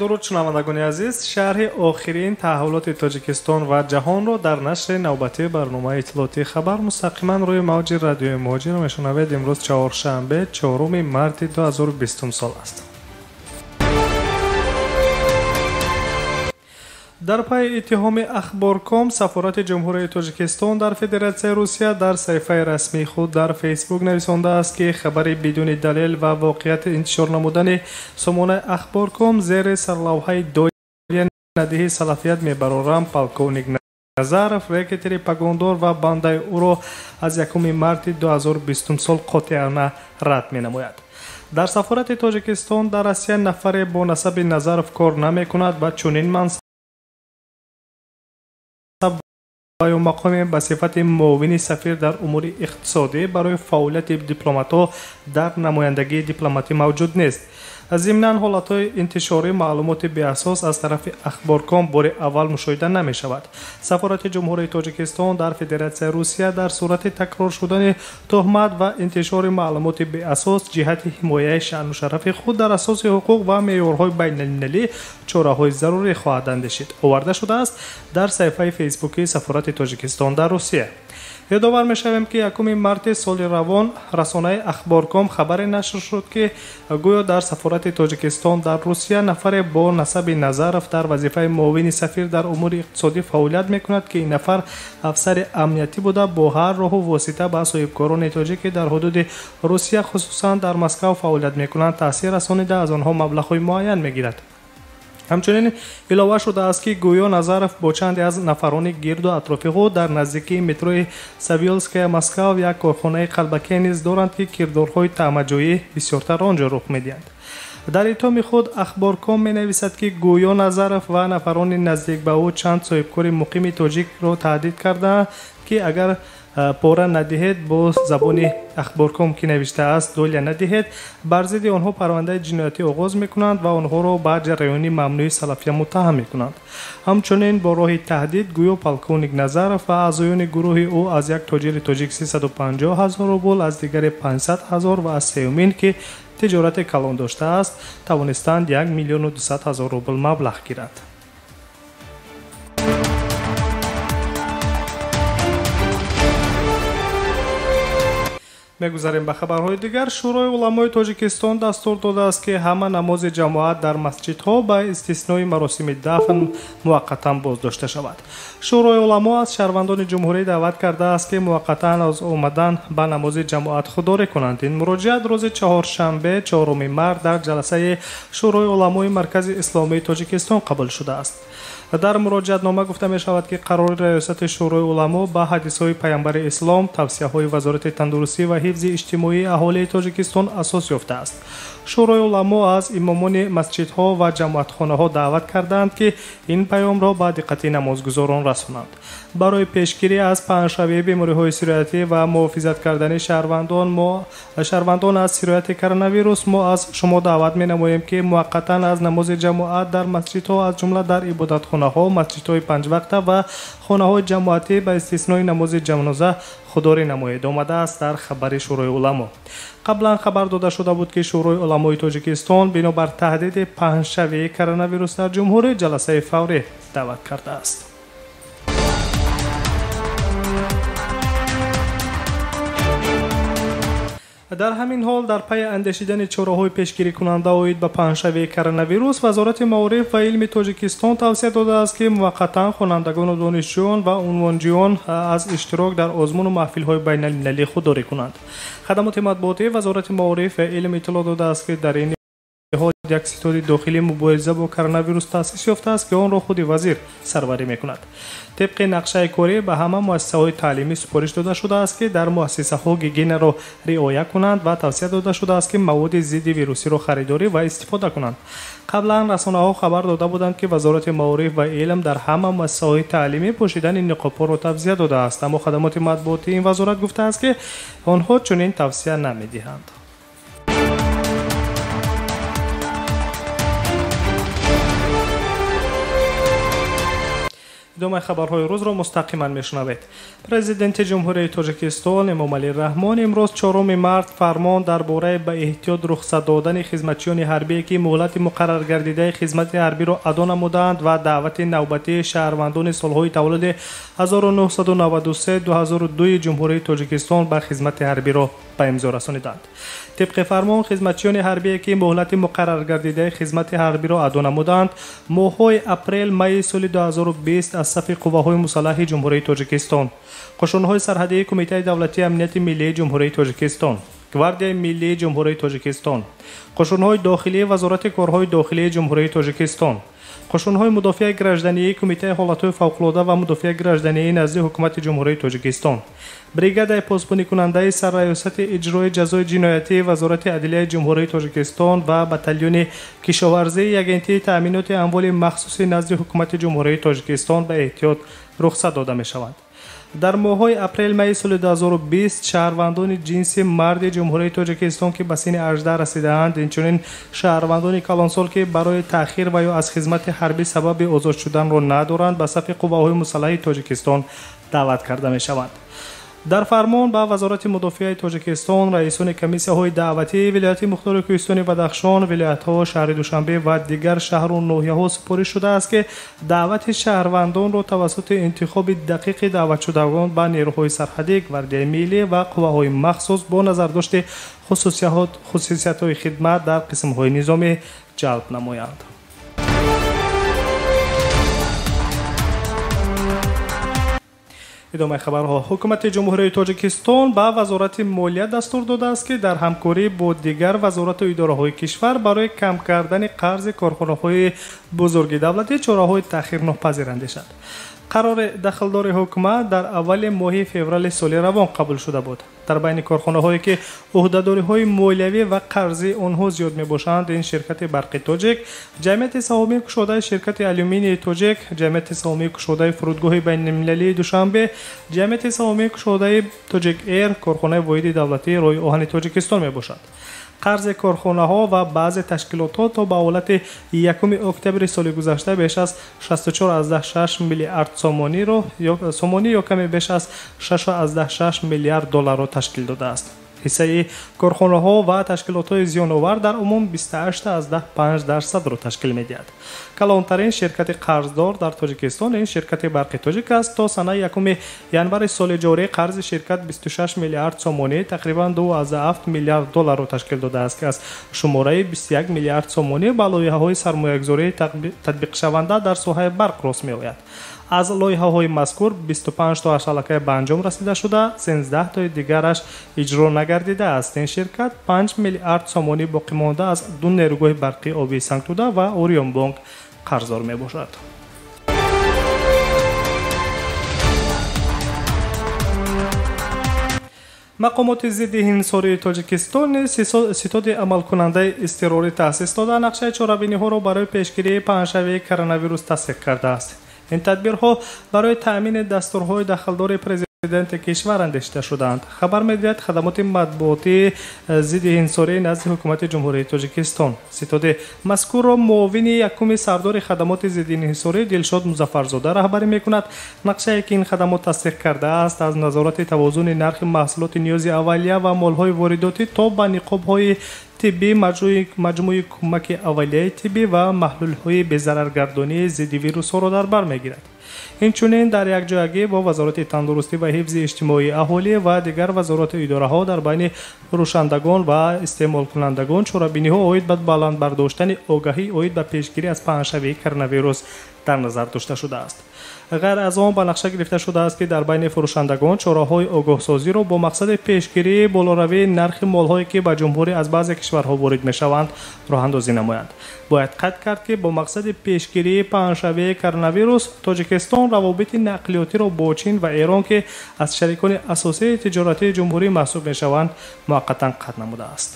Дуруд, шунавандагони азиз. Шарҳи охирин таҳаввулоти Тоҷикистон ва ҷаҳонро дар нашри навбатии барномаи иттилоотии хабар мустақиман рӯи мавҷи радиои Муҳоҷир мешунавед. Имрӯз чаҳоршанбе, 4 марти 2020 сол аст. Дар пайи иттиҳоми Ахборком, сафорати Ҷумҳурии Тоҷикистон дар Федератсияи Русия дар саҳифаи расмии худ дар Фейсбук нависондааст, ки хабари бидуни далел ва воқеияти интишор намудани сомонаи Ахборком зери сарлавҳаи «Доя надиҳи салафият мебарорам» полковник Назаров, рекетери пагондор ва бандаи ӯро аз 1 марти 2020 сол қотеона рад менамояд. Дар сафорати Тоҷикистон дар Россия нафаре бо насаби Назаров кор намекунад ва чунин мансаб ва ё мақоме ба сифати муовини сафир дар умури иқтисодӣ барои фаъолияти дипломатҳо дар намояндагии дипломатӣ мавҷуд нест. Зимнан, ҳолатҳои интишории маълумоти беасос аз тарафи Ахборком бори аввал мушоҳида намешавад. Сафорати Ҷумҳурии Тоҷикистон дар Федератсияи Русия дар сурати такрор шудани туҳмат ва интишори маълумоти беасос ҷиҳати ҳимояи шаъну шарафи худ дар асоси ҳуқуқ ва меъёрҳои байналмилалӣ чораҳои зарурӣ хоҳад андешид, оварда шудааст дар саҳифаи фейсбукии сафорати Тоҷикистон дар Русия. Ёдовар мешавем, ки 1 марти соли равон расонаи Ахборком хабаре нашр шуд, ки гӯё дар сафорати Тоҷикистон дар Русия нафаре бо насаби Назаров дар вазифаи муовини сафир дар умури иқтисодӣ фаъолият мекунад, ки ин нафар афсари амниятӣ буда, бо ҳар роҳу восита ба соҳибкорони тоҷик, ки дар ҳудуди Русия, хусусан дар Москав фаъолият мекунанд, таъсир расонида, аз онҳо маблағҳои муайян мегирад. Ҳамчунин илова шудааст, ки гӯё Назаров бо чанде аз нафарони гирду атрофи худ дар наздикии метрои Савёлская Москав як корхонаи қалбакия низ доранд, ки кирдорҳои таъмаҷоӣ бисёртар он ҷо рух медиҳанд. Дар иттиҳоми худ Ахборком менависад, ки гӯё Назаров ва нафарони наздик ба ӯ чанд соҳибкори муқими тоҷикро таҳдид кардаанд, ки агар пора надиҳед, бо забони Ахборком ки навиштааст доля надиҳед, бар зидди онҳо парвандаи ҷиноятӣ оғоз мекунанд ва онҳоро ба ҷараёни мамнӯи салафия муттаҳам мекунанд. Ҳамчунин бо роҳи таҳдид гӯё полковник Назаров ва аъзоёни гурӯҳи ӯ аз як тоҷири тоҷик 350 ҳазор рубл, аз дигаре 500 ҳазор ва аз сеюмин, ки тиҷорати калон доштааст, тавонистанд 1 миллиону 200 ҳазор рубл маблағ гиранд. Мегузарем ба хабарҳои дигар. Шӯрои уламои Тоҷикистон дастур додааст, ки ҳама намози ҷамоат дар масҷидҳо ба истиснои маросими дафн муваққатан боздошта шавад. Шӯрои уламо аз шаҳрвандони ҷумҳурӣ даъват кардааст, ки муваққатан аз омадан ба намози ҷамоат худдорӣ кунанд. Ин муроҷиат рӯзи чаҳоршанбе, 4 март дар ҷаласаи Шӯрои уламои Маркази Исломии Тоҷикистон қабул шудааст. Дар муроҷиатнома гуфта мешавад, ки қарори раёсати Шӯрои уламо ба ҳадисҳои Паямбари Ислом, тавсияҳои Вазорати тандурустӣ ва ҳифзи иҷтимоии аҳолии Тоҷикистон асос ёфтааст. Шӯрои уламо аз имомони масҷидҳо ва ҷамоатхонаҳо даъват кардаанд, ки ин паёмро ба диққати намозгузорон расонанд. Барои пешгирӣ аз паҳншавии бемориҳои сироятӣ ва муҳофизат кардани шаҳрвандон аз сирояти коронавирус мо аз шумо даъват менамоем, ки муваққатан аз намози ҷамоат дар масҷидҳо, аз ҷумла дар ибодатхонаҳо, масҷидҳои панҷвақта ва хонаҳои ҷамоатӣ ба истиснои намози ҷаноза худдорӣ намоед, омадааст дар хабари Шӯрои уламо. Қаблан хабар дода шуда буд, ки Шӯрои уламои Тоҷикистон бинобар таҳдиди паҳншавии коронавирус дар ҷумҳурӣ ҷаласаи фаврӣ даъват кардааст. Дар ҳамин ҳол, дар пайи андешидани чораҳои пешгирикунанда оид ба паҳншавии коронавирус, Вазорати маориф ва илми Тоҷикистон тавсия додааст, ки муваққатан хонандагону донишҷӯён ва унвонҷӯён аз иштирок дар озмуну маҳфилҳои байналмилалӣ худдорӣ кунанд. Хадамоти матбуотии Вазорати маориф ва илм иттилоъ додааст, ки дар ин ҳол як ситоди дохилии мубориза бо коронавирус таъсис ёфтааст, ки онро худи вазир сарварӣ мекунад. Тибқи нақшаи корӣ ба ҳама муассисаҳои таълимӣ супориш дода шудааст, ки дар муассисаҳо гигиенаро риоя кунанд ва тавсия дода шудааст, ки маводи зидди вирусиро харидорӣ ва истифода кунанд. Қаблан расонаҳо хабар дода буданд, ки Вазорати маориф ва илм дар ҳама муассисаҳои таълимӣ пӯшидани ниқобҳоро тавсия додааст, аммо хадамоти матбуотии ин вазорат гуфтааст, ки онҳо чунин тавсия намедиҳанд. Идомаи хабарҳои рӯзро мустақиман мешунавед. Президенти Ҷумҳурии Тоҷикистон Эмомалӣ Раҳмон имрӯз 4 март фармон дар бораи ба эҳтиёт рухсат додани хизматчиёни ҳарбие, ки муҳлати муқарраргардидаи хизмати ҳарбиро адо намудаанд ва даъвати навбатии шаҳрвандони солҳои таваллуди 1993-2002 Ҷумҳурии Тоҷикистон ба хизмати ҳарбиро ба имзо расониданд. Тибқи фармон, хизматчиёни ҳарбие, ки муҳлати муқарраргардидаи хизмати ҳарбиро адо намуданд, моҳҳои апрел-майи соли 2020 аз сафи қувваҳои мусаллаҳи Ҷумҳурии Тоҷикистон, қушунҳои сарҳадии Кумитаи давлатии амнияти миллии Ҷумҳурии Тоҷикистон, Гвардияи миллии Ҷумҳурии Тоҷикистон, қушунҳои дохилии Вазорати корҳои дохилии Ҷумҳурии Тоҷикистон, қушунҳои мудофиаи граждании Кумитаи ҳолатҳои фавқулода ва мудофиаи граждании назди Ҳукумати Ҷумҳурии Тоҷикистон, бригадаи посбоникунандаи сарраёсати иҷрои ҷазои ҷиноятии Вазорати адлияи Ҷумҳурии Тоҷикистон ва батальони кишоварзии Агентии таъминоти амволи махсуси назди Ҳукумати Ҷумҳурии Тоҷикистон ба эҳтиёт рухсат дода мешаванд. Дар моҳҳои апрел-майи соли 2020 шаҳрвандони ҷинси марди Ҷумҳурии Тоҷикистон, ки ба синни 18 расидаанд, инчунин шаҳрвандони калонсол, ки барои таъхир ва ё аз хизмати ҳарбӣ сабаби озод шуданро надоранд, ба сафи қувваҳои мусаллаҳи Тоҷикистон даъват карда мешаванд. Дар фармон ба Вазорати мудофиаи Тоҷикистон, раисони комиссияҳои даъватии вилояти Мухтори Кӯҳистони Бадахшон, вилоятҳо, шаҳри Душанбе ва дигар шаҳру ноҳияҳо супориш шудааст, ки даъвати шаҳрвандонро тавассути интихоби дақиқи даъватшудагон ба нерӯҳои сарҳадӣ, Гвардияи миллӣ ва қувваҳои махсус бо назардошти хусусиятҳои хидмат дар қисмҳои низомӣ ҷалб намоянд. Идомаи хабарҳо. Ҳукумати Ҷумҳурии Тоҷикистон ба Вазорати молия дастур додааст, ки дар ҳамкорӣ бо дигар вазорату идораҳои кишвар барои кам кардани қарзи корхонаҳои бузурги давлатӣ чораҳои таъхирнопазир андешад. Қарори дахлдори ҳукумат дар аввали моҳи феврали соли равон қабул шуда буд. Дар байни корхонаҳое, ки ӯҳдадориҳои молиявӣ ва қарзии онҳо зиёд мебошанд, ин ширкати Барқи Тоҷик, ҷамъияти саҳомии кушодаи ширкати Алюминии Тоҷик, ҷамъияти саҳомии кушодаи фурудгоҳи байналмилалии Душанбе, ҷамъияти саҳомии кушодаи Тоҷик Эйр, корхонаи воҳиди давлатии роҳи оҳани Тоҷикистон мебошад. Қарзи корхонаҳо ва баъзе ташкилотҳо то ба ҳолати 1 октябри соли гузашта беш аз 64,6 миллиард сомонӣ ё каме беш аз 6,6 миллиард долларро ташкил додааст. Ҳиссаи корхонаҳо ва ташкилотҳои зиёновар дар умум 28,5%-ро ташкил медиҳад. Калонтарин ширкати қарздор дар Тоҷикистон ин ширкати Барқи Тоҷик аст. То санаи 1 январи соли ҷорӣ қарзи ширкат 26 миллиард сомонӣ, тақрибан 2,7 миллиард долларро ташкил додааст, ки аз шумораи 21 миллиард сомонӣ ба лоиҳаҳои сармоягузории татбиқшаванда дар соҳаи барқ рост меояд. Аз лоиҳаҳои мазкур 25 тоаш аллакай ба анҷом расида шуда, 13 тои дигараш иҷро нагардидааст. Ин ширкат 5 миллиард сомонӣ боқимонда аз ду нерӯгоҳи барқии обии Сангтуда ва Ориёнбонк қарздор мебошад. Мақомоти зидди ҳинсории Тоҷикистон низ ситоди амалкунандаи изтирорӣ таъсис дода, нақшаи чорабиниҳоро барои пешгирии паҳншавии коронавирус тасдиқ кардааст. Ин тадбирҳо барои таъмини дастурҳои дахлдори президенти кишвар андешида шудаанд. Хабар медиҳад хадамоти матбуотии зидди ҳинсории назди Ҳукумати Ҷумҳурии Тоҷикистон. Ситоди мазкурро муовини якуми сардори хадамоти зидди ҳинсорӣ Дилшод Музаффарзода раҳбарӣ мекунад. Нақшае, ки ин хадамот тасдиқ кардааст, аз назорати тавозуни нархи маҳсулоти ниёзи аввалия ва молҳои воридотӣ то ба ниқобҳои тиббӣ, маҷмӯи кӯмаки аввалияи тиббӣ ва маҳлулҳои безараргардонии зидди вирусҳоро дар бар мегирад. Инчунин дар якҷоягӣ бо Вазорати тандурустӣ ва ҳифзи иҷтимоии аҳолӣ ва дигар вазорату идораҳо дар байни фурӯшандагон ва истеъмолкунандагон чорабиниҳо оид ба баланд бардоштани огаҳӣ оид ба пешгирӣ аз паҳншавии коронавирус дар назар дошта шудааст. Ғайр аз он ба нақша гирифта шудааст, ки дар байни фурӯшандагон чораҳои огоҳсозиро бо мақсади пешгирии болоравии нархи молҳое, ки ба ҷумҳурӣ аз баъзе кишварҳо ворид мешаванд, роҳандозӣ намоянд. Бояд қайд кард, ки бо мақсади пешгирии паҳншавии коронавирус Тоҷикистон равобити нақлиётиро бо Чин ва Эрон, ки аз шарикони асосии тиҷоратии ҷумҳурӣ маҳсуб мешаванд, муваққатан қатъ намудааст.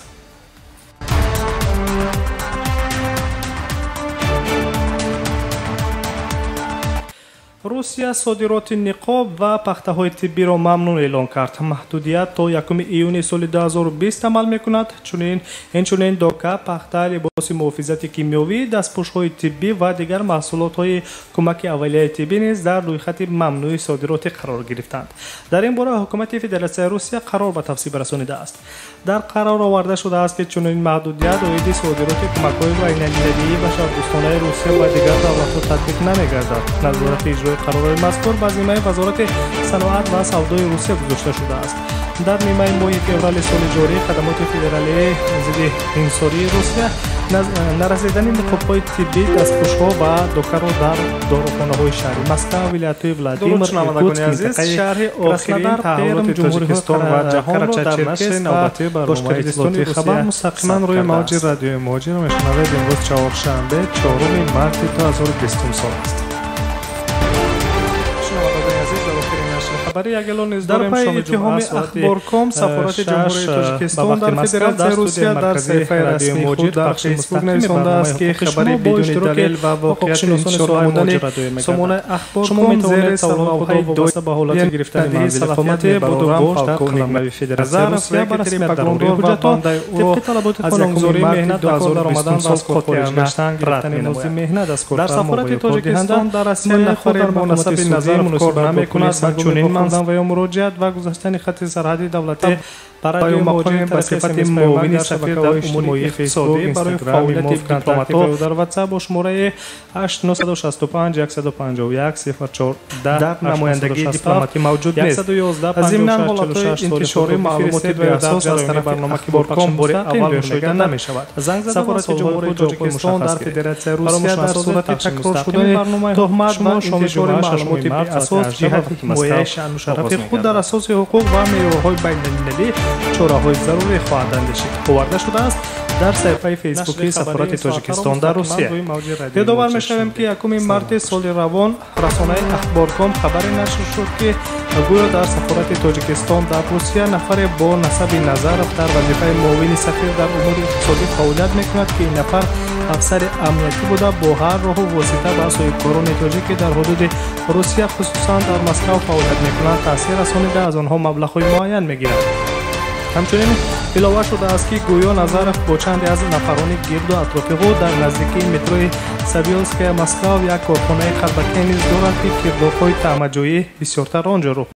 Русия содироти ниқоб ва пахтаҳои тиббиро мамнӯъ эълон кард. Маҳдудият то 1 июни соли 2020 амал мекунад. Инчунин дока, пахта, либоси муҳофизати кимиёвӣ, дастпӯшҳои тиббӣ ва дигар маҳсулотҳои кӯмаки аввалияи тиббӣ низ дар рӯйхати мамнӯи содиротӣ қарор гирифтанд. Дар ин бора ҳукумати Федератсияи Русия қарор ба тасвиб расонидааст. Дар қарор оварда шудааст, ки чунин маҳдудият оиди содироти кӯмакҳои байналмилалии башардӯстонаи Русия ба дигар давлатҳо татбиқ намегардад. Назорати иҷрои қарорҳои мазкур ба зиммаи Вазорати саноат ва савдои Русия гузошта шудааст. Дар нимаи моҳи феврали соли ҷорӣ хадамоти федералии зидди ҳинсории Русия нарасидани ниқобҳои тиббӣ, дастпӯшҳо ва докаро дар дорухонаҳои шаҳри Москва, вилоятҳои Владимир, Иркутск, минтақаи Краснодар, Перм, Ҷумҳуриҳои ва ҷаҳонро дар нашри навбатии барномаи иттилоотии хабар мустақиман рӯи мавҷи радиои Муҳоҷир мешунавед. Имрӯз чаҳоршанбе, 4 марти 2020 сол аст. Дар пайи иттиҳоми Ахборком, сафорати Ҷумҳурии Тоҷикистон дар Федератсияи Русия дар саҳифаи расмии худ дар Фейсбук нависондааст, ки хабари бидуни далел ва воқеияти интишор намудани сомонаи Ахборком зери сарлавҳаи вобаста ба ҳолати гирифтани манзили иқомати буду-бош дар қаламрави Федератсияи Русия ба расмият дароварди ҳуҷҷатҳо тибқи талаботи қонунгузории меҳнат ба кор даромадан ва аз кор хориҷ гаштан, гирифтани музди меҳнат аз Дар сафорати Тоҷикистон дар Россия нафаре бо насаби Назаров кор намекунад ва чунин манзам ва ё муроҷиат ва гузаштани хати сарҳади давлатӣ ба радиои Муҳоҷир ба сифати муовини сафир дар умури иқтисодӣ барои фаъолияти дипломатҳо дар WhatsApp бо шумораи 8965 151 04 дар намояндагии дипломатӣ мавҷуд нест. Зимнан ҳолатҳои интишори маълумоти беасос аз тарафи Ахборком бори аввал мушоҳида намешавад. Сафорати Ҷумҳурии Тоҷикистон дар Федератсияи Русия дар сурати такрор шудани туҳмат ва интишори маълумоти беасос ҷиҳати ҳимояи шаъну шарафи худ дар асоси ҳуқуқ ва меъёрҳои байналмилалӣ чораҳои зарурӣ хоҳад андешид, оварда шудааст дар саҳифаи фейсбукии сафорати Тоҷикистон дар Русия. Ёдовар мешавем, ки 1 марти соли равон расонаи Ахборком хабаре нашр шуд, ки гӯё дар сафорати Тоҷикистон дар Русия нафаре бо насаби Назаров дар вазифаи муовини сафир дар умури иқтисодӣ фаъолият мекунад, ки ин нафар афсари амниятӣ буда, бо ҳар роҳу восита ба соҳибкорони тоҷик, ки дар ҳудуди Русия, хусусан дар Москав фаъолият мекунанд, таъсир расонида, аз онҳо маблағҳои муайян мегирад. Ҳамчунин илова шудааст, ки гӯё Назаров бо чанде аз нафарони гирду атрофи худ дар наздикии метрои Савёлская Москав як корхонаи қалбакӣ низ дорад, ки кирдорҳои таъмаҷӯӣ бисёртар он ҷо рух